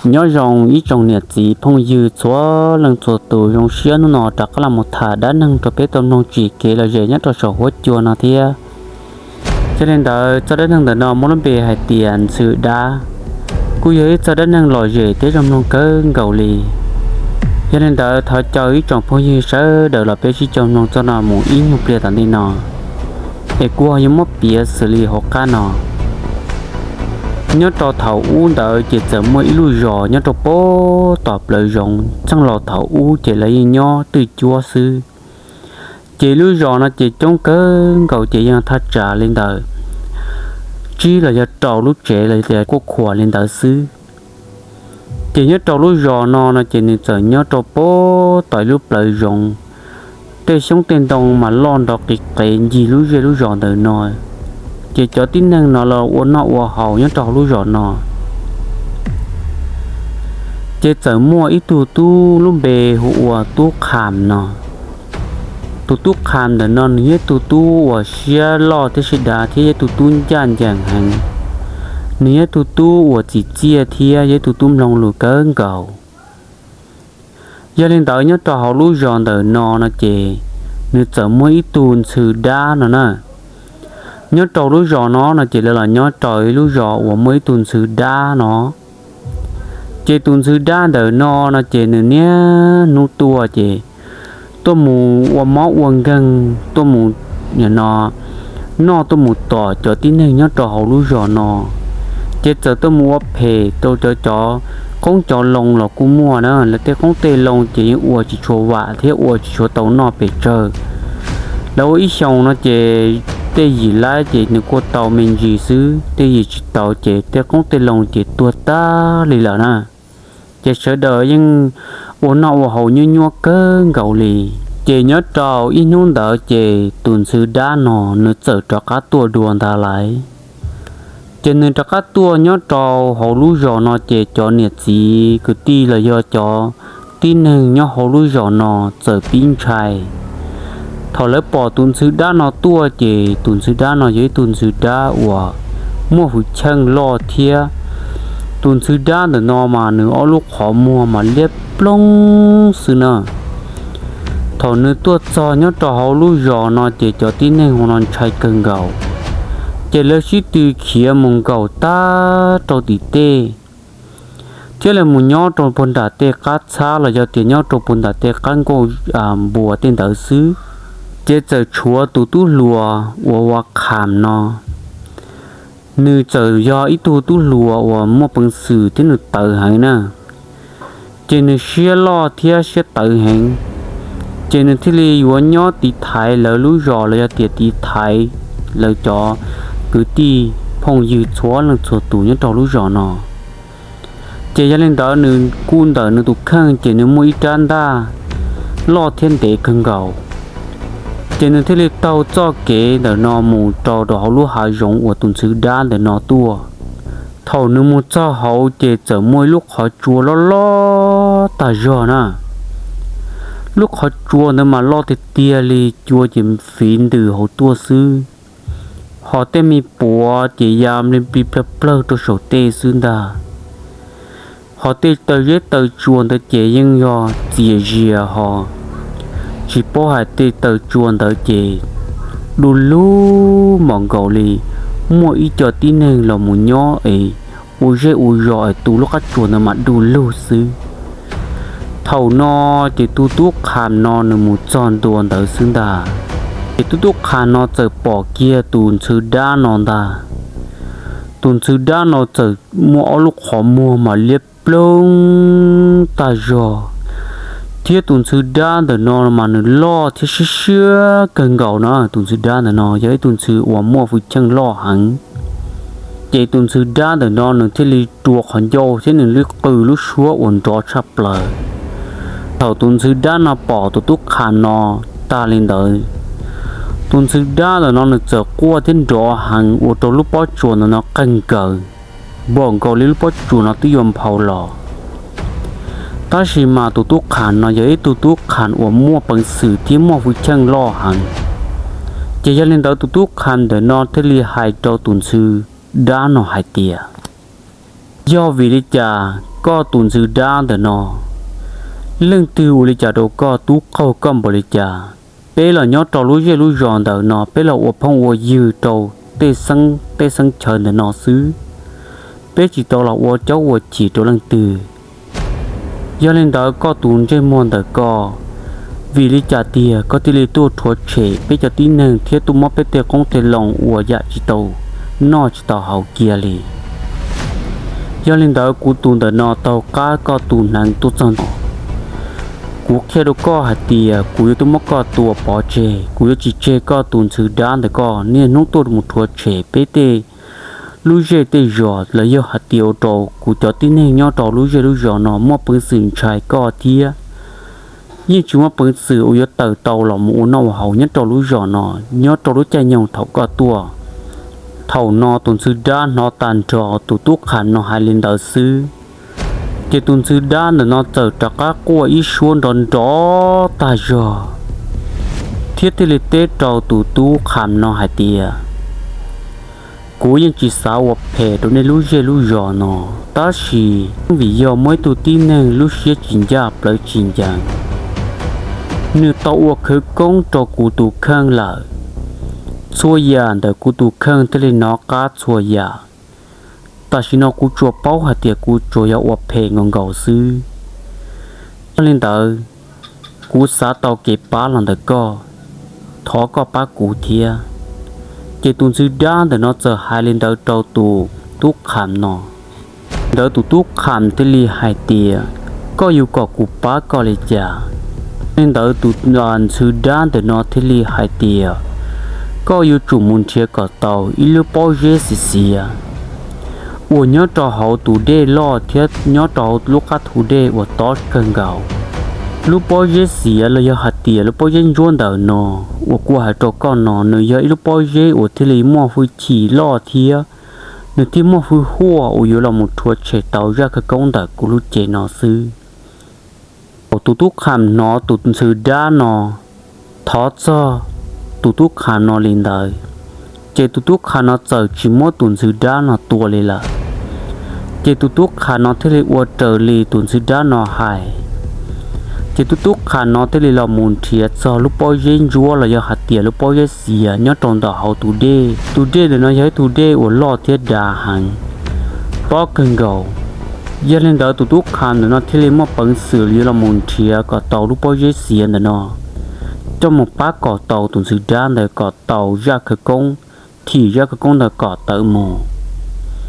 Nyob zoo ib tsoom niam txiv phooj ywg txhua leej txhua tus, zoo siab hnub no rov qab los mus tham dab neeg rau peb tau mloog tsim kev lom zem nyob rau saum huab cua no thiab. Yog li ntawd, txoj dab neeg ntawm no muaj lub npe hais tias Ntxhw Dab, kuj yog ib txoj dab neeg lom zem thiab zoo mloog kawg nkaus li. Yog li ntawd, thov caw ib tsoom phooj ywg sawv daws los peb sib koom mloog txoj no mus ib nyuag pliag tom ntej no, es kuv ho yuav muab piav xws li hauv qab no. Nyob rau thaum ub ntawd ces txawm muaj ib lub zos nyob rau pem tom plawv zoov, txheej laus thaum ub ces lawv yeej nyob twj cuab xwb. Ces lub zos no ces coob kawg nkaus, ces yeej thaj tsam li ntawm tsib los yog rau lub tsev los tias kuj khuam li ntawd xwb. Ces nyob rau lub zos no no ces nws txawm nyob rau pem tom ib lub plawv zoov, tej xyoob tej ntoo mas loj nrov qis qev ncig lub zej lub zos ntawm no. Ces cov tib neeg no los ua noj ua haus nyob rau hauv lub zos no. Ces txawm muaj ib tug tub lub npe hu ua Tub Qham no. Tus Tub Qham ntawm no nws yog ib tug tub uas siab loj thiab siab dav thiab yog ib tug tub ncaj ncees heev. Nws yog ib tug tub uas txim txiaj thiab yog ib tug tub mloog lus kawg nkaus. Yog li ntawd, nyob rau hauv lub zos ntawm no no ces nws txawm muaj ib tug Ntxhw Dab no na. Nyob rau lub zos no no ces lawv los nyob rau ib lub zos uas muaj ib tug Ntxhw Dab no. Ces tus Ntxhw Dab ntawm no no ces nws niaj hnub tuaj ces tuaj mus ua mob ua nkeeg, tuaj mus no noj, tuaj mus tom cov tib neeg nyob rau hauv lub zos no. Ces txawm tuaj mus ua phem rau cov, cov qoob cov loo los kuj muaj na. Lawv tej qoob tej loo ces yeej ua tsis tshua vam thiab ua tsis tshua tau noj pes tsawg. Lawv ua ib xyoos no ces tej yim laib ces nws kuj tau me ntsis xwb, tej yim tsis tau ces tej qoob tej loo ces tuag tag li lawm na. Ces sawv daws yeej ua noj ua haus nyuaj nyuaj kawg nkaus li. Ces nyob rau ib hnub ntawd ces tus Ntxhw Dab no nws txawm rov qab tuaj dua ntag lauj. Ces nws rov qab tuaj nyob rau hauv lub zos no ces cov niam txiv kwv tij los yog cov tib neeg nyob hauv lub zos no txawm pib ntshai. Thaum lawv pom tus Ntxhw Dab no tuaj ces tus Ntxhw Dab no yog ib tug Ntxhw Dab uas muaj hwj chim loj thiab. Tus Ntxhw Dab ntawm no mas nws ob lub qhov muag mas liab ploog xwb na. Thaum nws tuaj txog nyob rau hauv lub zos no ces cov tib neeg hauv no ntshai kawg nkaus, ces lawv sib tw khiav mus nkaum tag rau tim tej, thiab lawv mus nyob rau puag nram tej qab txhab los yog tias nyob rau puag nram tej qab nkuaj npua tej ntawd xwb. Ces txawm tshuav tus tub hluas uas ua Qham no, nws txawm yog ib tug tub hluas uas muaj peev xwm thiab nws tawv heev na. Ces nws siab loj thiab siab tawv heev, ces nws thiaj li yuav nyob tiv thaiv lawv lub zos los yog tias tiv thaiv lawv cov kwv tij phooj ywg txhua leej txhua tus nyob rau lub zos no. Ces yog li ntawd nws kuj ntawm nws tus kheej ces nws muaj ib rab ntaj loj thiab ntev kawg nkaus. Ces nws thiaj li taug txoj kev ntawm no mus rau rau hauv lub hav zoov uas tus Ntxhw Dab ntawm no tuaj. Thaum nws mus txog hauv ces txawm muaj ib lub qhov tsua loj loj tag zog na. Lub qhov tsua ntawd mas loj tiag tiag li, cua ces fiv ntws hauv tuaj xwb. Ho tej me puav ces ya npli npli plawg plawg rau saum tej xwb ntag. Ho tej taw zeb taw tsua ntawd ces yeej yog txias zias ho tsis paub hais tej taw tsua ntawd ces du lug npaum nkaus li muaj ib co tib neeg los mus nyob es ua zej ua zos es tu lub qab tsua ntawd mas du lug xwb. Thaum no ces tus tub Qham no nws mus txog ntua ntawd xwb ntag, ces tus tub Qham no txawm pom kiag tus Ntxhw Dab no ntag. Tus Ntxhw Dab no txawm muaj ob lub qhov muag mas liab ploog tag zog, thiab tus Ntxhw Dab ntawm no mas nws loj thiab siab siab kawg nkaus na. Tus Ntxhw Dab ntawm no yog ib tug ntxhw uas muaj hwj chim loj heev. Ces tus Ntxhw Dab ntawm no nws thiaj li rua qhov ncauj thiab nws li qw lub suab uas nrov tshaj plaws. Thaum tus Ntxhw Dab no pom tus tub Qham no tag li ntawd, tus Ntxhw Dab ntawm no nws txawm quaj thiab nrov heev ua rau lub pob tsuas ntawm no qeeg nkaws, npaum nkaus li lub pob tsuas no twb yuav nphau los. Tab sis mas tus tub Qham no yog ib tug tub Qham uas muaj peev xwm thiab muaj hwj chim loj heev. Ces yog li ntawd tus tub Qham ntawm no thiaj li hais rau tus Ntxhw Dab no hais tias, yog vim li cas Koj tus ntxhw dab ntawm no, leej twg ua li cas rau koj, tub qaug koj npaum li cas? Peb los nyob rau lub zej lub zos ntawm no, peb los ua phooj ua ywg rau tej xeeb, tej xeeb chaw ntawm no xwb. Peb tsis tau los ua caub ua chim rau leej twg. Yog li ntawd koj tus ntsej muag ntawm koj, vim li cas tiag koj thiaj li tuaj rhuav tshem peb cov tib neeg thiab tuaj muab peb tej qoob tej loo ua yam tsis tau noj tsis tau haus kiag li? Yog li ntawd kuv tus ntawm no taug qab koj tus hneev tuaj txog no. Kuv qhia rau koj hais tias kuv yuav tuaj muab koj tua pov tseg, kuv yuav tsis tseg koj tus ntxhw dab ntawm koj niaj hnub tuaj mus rhuav tshem peb tej lub zej tej zos los yog hais tias ua rau kuv cov tib neeg nyob rau lub zej lub zos no muaj peev xwm ntshai koj thiab. Yeej tsis muaj peev xwm uas yuav tawm tau los mus ua noj ua haus nyob rau lub zos no, nyob rau lub caij nyoog thaum koj tuaj. Thaum no tus ntxhw dab hnov tag nrho tus tub qham no hais li ntawd xwb, ces tus ntxhw dab ntawm no txawm rov qab quaj ib suab nrov nrov tag zog, thiab thiaj li teb rau tus tub qham no hais tias, kuv yeej tsis xav ua phem rau nej lub zej lub zos no, tab sis vim yog muaj ib tug tib neeg lub siab tsis ncaj plawv tsis ncees, nws tau ua khawv koob rau kuv tus kheej lawm. Txhua yam ntawm kuv tus kheej thiaj li hnov qab txhua yam. Tam sim no kuv tsuas paub hais tias kuv tsuas yog ua phem nkaus nkaus xwb. Yog li ntawd, kuv xav tau kev pab los ntawm koj, thov koj pab kuv thiab. Ces tus ntxhw dab ntawm no txawm hais li ntawd rau tus tub qham no. Ntawd tus tub qham thiaj li hais tias, koj yuav kom kuv pab koj li cas? Li ntawd tus ntxhw dab ntawm no thiaj li hais tias, koj yuav tsum mus nrhiav kom tau ib lub pob zeb xiav xiav uas nyob rau hauv tus dej loj thiab nyob rau hauv lub qab thu dej uas tob kawg nkaus. Lub pob zeb xiav los yog hais tias lub pob zeb ntsuab ntawm no uas kuv hais rau koj no, nws yog ib lub pob zeb uas thiaj li muaj hwj chim loj thiab nws thiaj muaj hwj huaj uas yuav los mus rhuav tshem tau zaj khawv koob ntawm kuv lub cev no xwb. Thaum tus tub qham hnov tus ntxhw dab no thov txog tus tub qham no li ntawd, ces tus tub qham no txawm tsis muab tus ntxhw dab no tua li lawm. Ces tus tub qham no thiaj li ua raws li tus ntxhw dab no hais. Ces tus tub qham no thiaj li los mus nrhiav txog lub pob zeb ntsuab los yog hais tias lub pob zeb xiav nyob rau ntawm hauv tus dej. Tus dej ntawm no yog ib tug dej uas loj thiab dav heev, tob kawg nkaus. Yog li ntawd tus tub qham ntawm no thiaj li muaj peev xwm yuav los mus nrhiav kom tau lub pob zeb xiav ntawm no, coj mus pab kom tau tus ntxhw dab ntawd kom tau zaj khawv koob, thim zaj khawv koob ntawd kom tawm mus.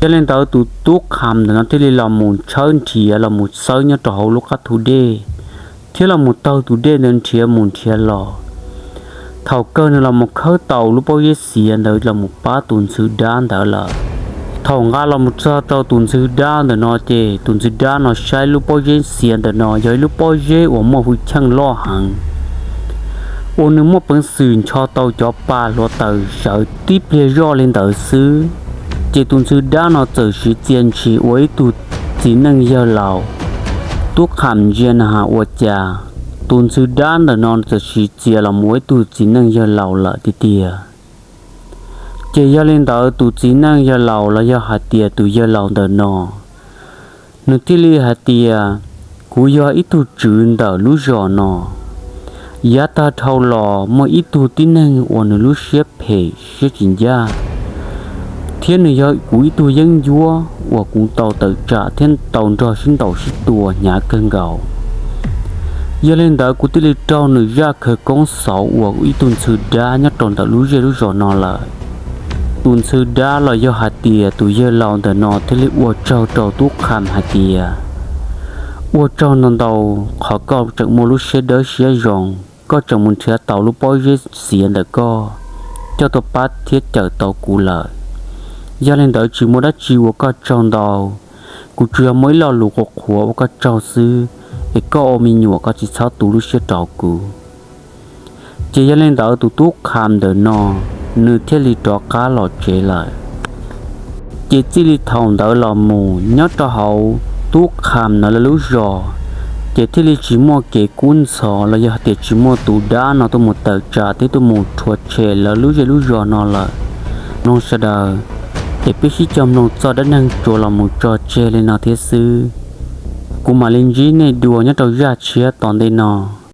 Yog li ntawd tus tub qham ntawm no thiaj li los mus tshawb nrhiav los mus xawb nyob rau hauv lub qab thu dej, thiab los mus taug tus dej ntawd nrhiav mus nrhiav los. Thaum kawg nws los mus khawb tau lub pob zeb xiav ntawd los mus pab tus ntxhw dab ntawd lawm. Thaum nqa los mus txog rau tus ntxhw dab ntawm no ces tus ntxhw dab no saib lub pob zeb xiav ntawm no yog ib lub pob zeb uas muaj hwj chim loj heev, uas nws muaj peev xwm ncho tau cov pa hluav taws sawv tib pliag zoj li ntawd xwb. Ces tus ntxhw dab no txawm siv txia ntshis ua ib tug txiv neej yawg laus. Tub qham ntsia na has ua cas tus ntxhw dab ntawm no txawm siv txia los mus ua ib tug txiv neej yawg laus lawm tiag tiag. Ces yog li ntawd tus txiv neej yawg laus los yog hais tias tus yawg laus ntawm no, nws thiaj li hais tias, kuv yog ib tug tswv ntawm lub zos no. Yav tag dhau los muaj ib tug tib neeg uas nws lub siab phem siab tsis ncaj, thiab nws yog kuv ib tug yeeb ncuab uas kuv tau tawm tsam thiab tau nrog sib ntaus sib tua hnyav kawg nkaus. Yog li ntawd kuv thiaj li raug nws zaj khawv koob xauv ua ib tug ntxhw dab nyob rau ntawm lub zej lub zos no lawm. Tus ntxhw dab los yog hais tias tus yawg laus ntawm no thiaj li ua tsaug rau tub qham hais tias, ua tsaug ntau ntau qhov koj tseem muaj lub siab dawb siab zoo, koj tseem mus nrhiav tau lub pob zeb xiav ntawm koj coj tuaj pab thiab cawm tau kuv lawm. Yog li ntawd tsis muaj dab tsi ua koj tsaug ntau, kuv tsuas yog muaj ib lo lus qhuav qhuav ua koj tsaug xwb, es koj ua me nyuam koj tsis txhob tu lub siab rau kuv. Ces yog li ntawd tus tub qham ntawm no, nws thiaj li rov qab los tsev lawm. Ces txij li thaum ntawd los mus nyob rau hauv tub qham ntawd lawv lub zos, ces thiaj li tsis muaj kev kub ntxhov los yog hais tias tsis muaj tus dab no tuaj mus tawm tsam thiab tuaj mus rhuav tshem lawv lub zej lub zos no lawm. Mloog sawv daws, es peb sib cog mloog txoj dab neeg tsuas los mus tso tseg li no thiab xwb. Kuv mam li ntsib nej dua nyob rau zaj tshiab tom ntej no.